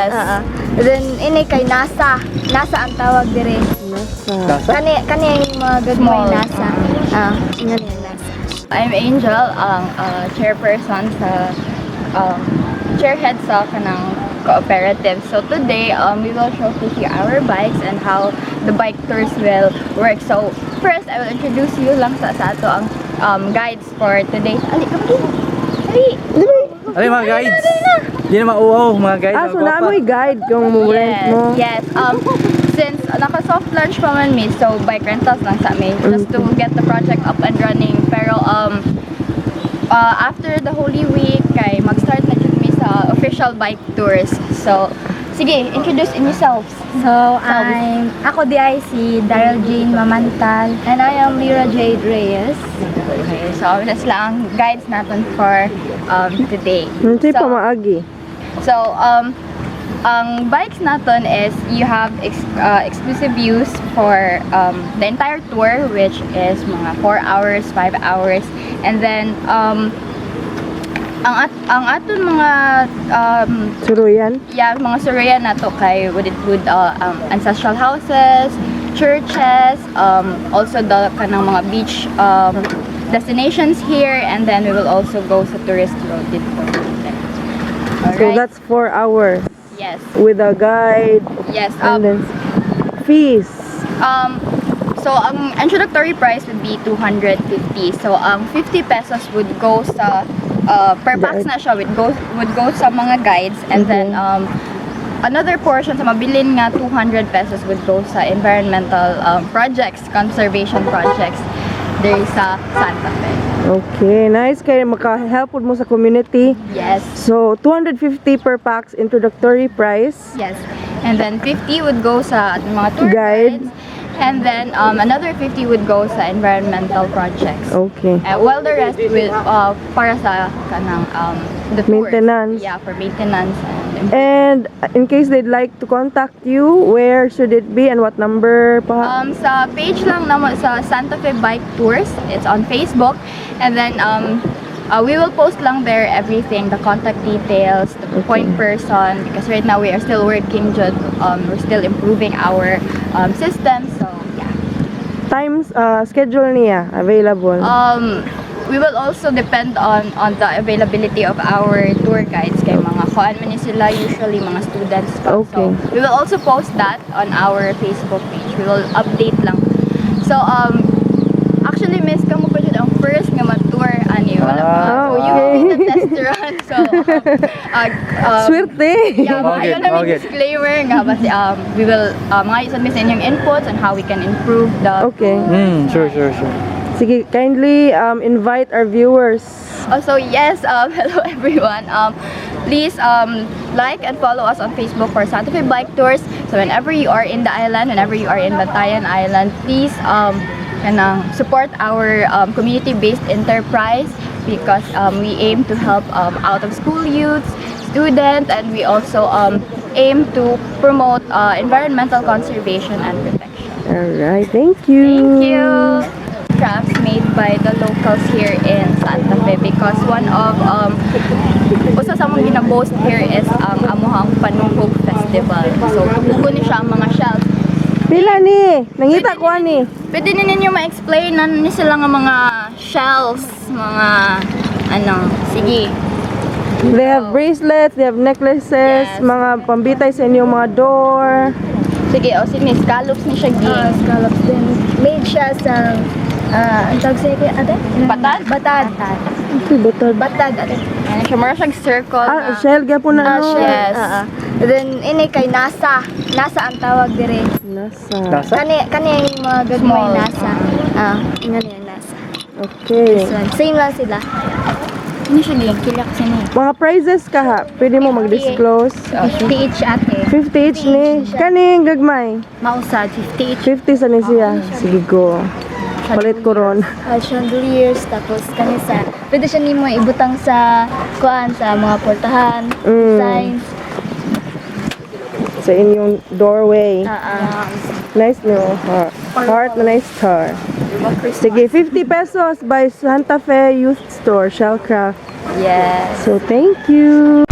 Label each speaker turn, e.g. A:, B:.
A: Yes.
B: Then ini kay NASA. NASA ang tawag dire.
C: Nasa.
D: Nasa?
B: Kani kani ang mga gagmay
A: Small.
B: NASA. Ngani ang NASA.
A: I'm Angel, ang chairperson sa chairhead sa kanang cooperative. So today, we will showcase you our bikes and how the bike tours will work. So first, I will introduce you lang sa ato ang guides for today. Ali, come here. Ali.
D: Ano yung mga guides? Di na mauwaw, mga guides.
C: Ah, so
D: mga
C: naa
D: gwapa.
C: mo'y guide kung mo rent
A: Yes,
C: mo.
A: yes. Since naka-soft launch pa man mi, so bike rentals lang sa amin just to get the project up and running. Pero after the Holy Week, kay mag-start na jud mi sa official bike tours. So, sige, introduce in yourselves.
B: So, I'm ako di ay si Daryl Jane Mamantal. And I am Lira Jade Reyes.
A: Okay, so that's lang ang guides natin for today.
C: Unsay
A: So,
C: pamaagi?
A: So, ang bikes natin is you have exclusive use for the entire tour, which is mga 4 hours, 5 hours. And then, ang aton mga
C: Suruyan?
A: Yeah, mga suruyan nato kay would include ancestral houses, churches, also the kanang mga beach destinations here, and then we will also go sa tourist road dito.
C: So
A: Alright.
C: that's 4 hours
A: Yes.
C: with a guide
A: Yes.
C: and then fees.
A: So ang introductory price would be 250. So ang 50 pesos would go sa per pax na siya would go sa mga guides and then another portion sa mabilin nga 200 pesos would go sa environmental projects, conservation projects there sa Santa Fe.
C: Okay, nice kay maka-help pud mo sa community.
A: Yes.
C: So 250 per pax introductory price.
A: Yes. And then 50 would go sa ating mga tour
C: Guide.
A: guides. And then another 50 would go sa environmental projects. While the rest will para sa kanang the tours.
C: Maintenance.
A: Yeah, for maintenance and
C: And in case they'd like to contact you, where should it be and what number pa?
A: Sa page lang naman sa Santa Fe Bike Tours, it's on Facebook. And then we will post lang there everything, the contact details, the point person, because right now we are still working jud, we're still improving our system. So, yeah.
C: Times schedule niya available.
A: We will also depend on the availability of our tour guides kay mga kuan man ni sila, usually mga students pa. So we will also post that on our Facebook page. We will update lang. So actually, miss, kamo pa jud ang first nga mag-tour ani, wala pa.
D: Ah,
A: So you will be the test run. So
C: Swerte.
A: yeah,
D: Okay,
A: maayo na may disclaimer nga but we will mga submit sa inyong inputs on how we can improve the
D: Sure.
C: Sige, kindly invite our viewers.
A: Also, yes, hello everyone. Please like and follow us on Facebook for Santa Fe Bike Tours. So whenever you are in the island, whenever you are in Bantayan Island, please kanang support our community-based enterprise because we aim to help out of school youths, students, and we also aim to promote environmental conservation and protection.
C: All right, thank you.
A: Thank you. Crafts made by the locals here in Santa Fe because one of usa sa among gina-boast here is ang amuhang Panuhog Festival. So, pugo ni siya ang mga shells.
C: Pila ni? Nangita ko ani.
A: Pwede ni ninyo ma-explain ano ni sila nga mga shells, mga ano, sige.
C: They have bracelets, they have necklaces, mga pambitay sa inyong mga door.
A: Sige, o sige, scallops ni siya gi.
B: Scallops din. Made siya sa ang tawag sa ate?
A: Batad?
B: Batad.
C: Ito, batad.
B: Batad, ate.
A: Ano siya, mura siyang circle
C: Ah,
A: na.
C: shell gyapon na
B: Ah,
C: no.
B: shell.
A: Yes.
B: Then ini kay NASA. NASA ang tawag dire.
C: Nasa.
D: Nasa?
B: Kani kani ang mga gagmay
A: Small.
B: NASA. Ngani ang NASA.
C: Okay.
B: This one. Same lang sila.
A: Ano siya gi? Kila kasi ni.
C: Mga prices ka ha? Pwede mo mag-disclose.
B: 50 each, ate.
C: 50 each ni. Kaning gagmay.
B: Mausad, 50 each.
C: 50 sa ni siya. Sige go. Palit ko ron.
B: Chandeliers, tapos kani sa, pwede siya nimo ibutang sa kuan sa mga portahan, signs.
C: Sa inyong doorway. Nice no? Heart. Heart na nice star. Sige, 50 pesos by Santa Fe Youth Store, Shellcraft.
A: Yes.
C: So, thank you.